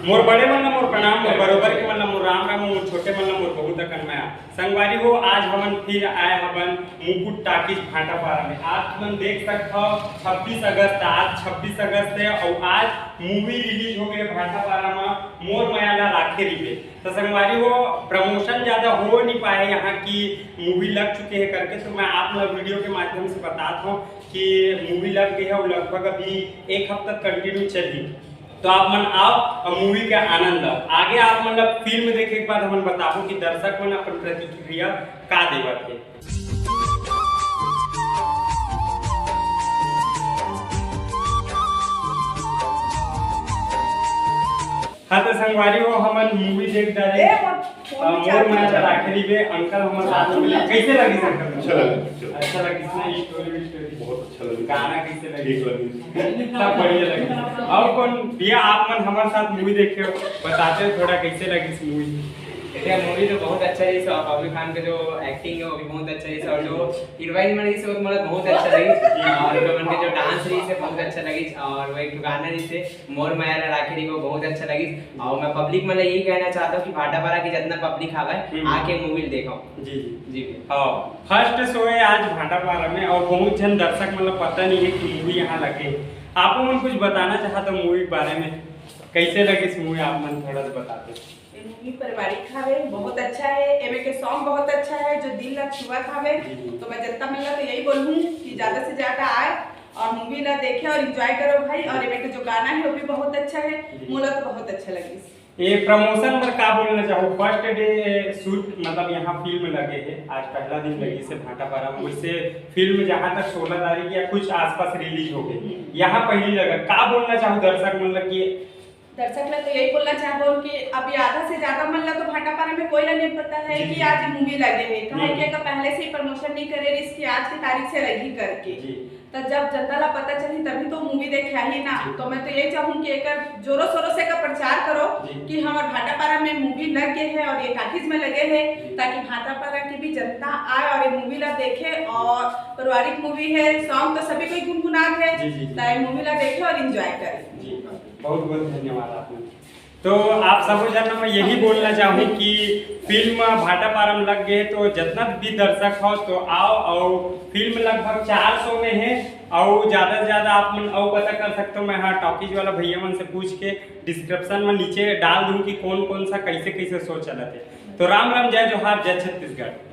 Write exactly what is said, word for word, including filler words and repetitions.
मोर बड़े मन ला मोर प्रणाम, मोर बरोबर के मन ला मोर राम राम, मोर छोटे मन ला मोर बहुत अकन मया। संगवारी हो, आज हमन फिर आए हवन मुकुट टाकीज भाटापारा में। आप मन देख सकत हव, छब्बीस अगस्त, आज छब्बीस अगस्त है और आज मूवी रिलीज हो गए भाटापारा में, मोर मया ला राखे रिबे। तो संगवारी हो, प्रमोशन ज्यादा हो नहीं पाए यहाँ की, मूवी लग चुके हैं करके, तो मैं आप लोग वीडियो के माध्यम से बतात हूँ कि मूवी लग गई है और लगभग अभी एक हफ्ता कंटिन्यू चली। तो आप मन आओ और मूवी का आनंद लो। आगे आप मन ला फिल्म देखे के बाद हमन बताबो कि दर्शक मन अपन प्रतिक्रिया का देवत है। हाँ तो संगवारी हो, हमन मूवी देख डारे। ए, मोर फोन अ, में मोर चार्ज मया ला राखे रिबे, अंकल हमर साथ में मिले। कैसे लगिस अंकल? अच्छा लगिस, अच्छा। अच्छा लगिस ना, ये स्टोरी भी स्टोरी। बहुत अच्छा लगिस। गाना कैसे लगिस? ठीक लगिस। सब बढ़िया लगिस। और कौन भैया आप मन हमारे साथ मूवी देखे हो, बताते हो थोड़ा कैसे लगिस मूवी? देखिए, मूवी तो बहुत अच्छा रहिस और पब्लिक खान के जो एक्टिंग है वो भी बहुत अच्छा रहिस और जो हीरोइन मन रहिस वो तो मतलब बहुत अच्छा रहिस और जो उनके जो डांस रहिस है बहुत अच्छा लगिस और वो एक ठो गाना रहिस है मोर मया ला राखे रही वो बहुत अच्छा लगिस। और मैं पब्लिक मन ला यही कहना चाहता हूँ कि भाटापारा की जितना पब्लिक आवे हम्म। आके मूवी देखो। जी जी। जी भैया। हाँ, फर्स्ट शो है आज भाटापारा में और बहुत जन दर्शक मतलब पता नहीं है कि मूवी यहाँ लगे। आप मन कुछ बताना चाहता मूवी के बारे में, कैसे लगिस मूवी आप मन थोड़ा सा बताते। ये मूवी पारिवारिक हवे, बहुत अच्छा है। एमे के सॉन्ग बहुत अच्छा है जो दिल ला छुआ हवे। जी जी। तो मैं जनता मन ला तो यही बोलूँ कि ज्यादा से ज्यादा आए और मूवी ला देखे और एंजॉय करो भाई। और एमे के जो गाना है वो भी बहुत अच्छा है, जी। मोला तो बहुत अच्छा लगिस। ये प्रमोशन पर का बोलना चाहो? फर्स्ट डे शूट मतलब यहाँ फिल्म लगे है, आज पहला दिन लगिस है भाटापारा में। वैसे फिल्म जहाँ तक सोलह तारीख या कुछ आसपास रिलीज हो गई, यहाँ पहली लगा, का बोलना चाहो दर्शक मतलब कि दर्शक ला तो यही बोलना चाहबो कि अभी आधा से ज्यादा मन ला तो भाटापारा में कोई ला नहीं पता है जी, कि जी। आज मूवी लगे है, काहे जी। कि एकर पहले से ही प्रमोशन नहीं करे रहिस कि आज की तारीख से लगी करके। जी। तो जब जनता ला पता चली तभी तो मूवी देखे आही ना। जी। तो मैं तो यही चाहूँ कि एकर जोरों शोरों से एकर प्रचार करो जी। कि हमार भाटापारा में मूवी लग गए है और ये टाकीज में लगे है, जी। ताकि भाटापारा की भी जनता आए और ये मूवी ला देखे। और पारिवारिक मूवी है, सॉन्ग तो सभी कोई गुनगुनात है, जी, जी, जी। तो ये मूवी ला देखे और एंजॉय करे। जी, बहुत बहुत धन्यवाद आपने। तो आप सबो जन ला मैं यही बोलना चाहूँ कि फिल्म भाटापारा में लग गए, तो जितना भी दर्शक हो तो आओ। और फिल्म लगभग चार सौ में है और ज्यादा से ज्यादा आप मन और पता कर सकते हो। मैं हाँ टॉकीज वाला भैया मन से पूछ के डिस्क्रिप्शन में नीचे डाल दूँ कि कौन कौन सा कैसे कैसे शो चलत है। तो राम राम, जय जोहार, जय छत्तीसगढ़।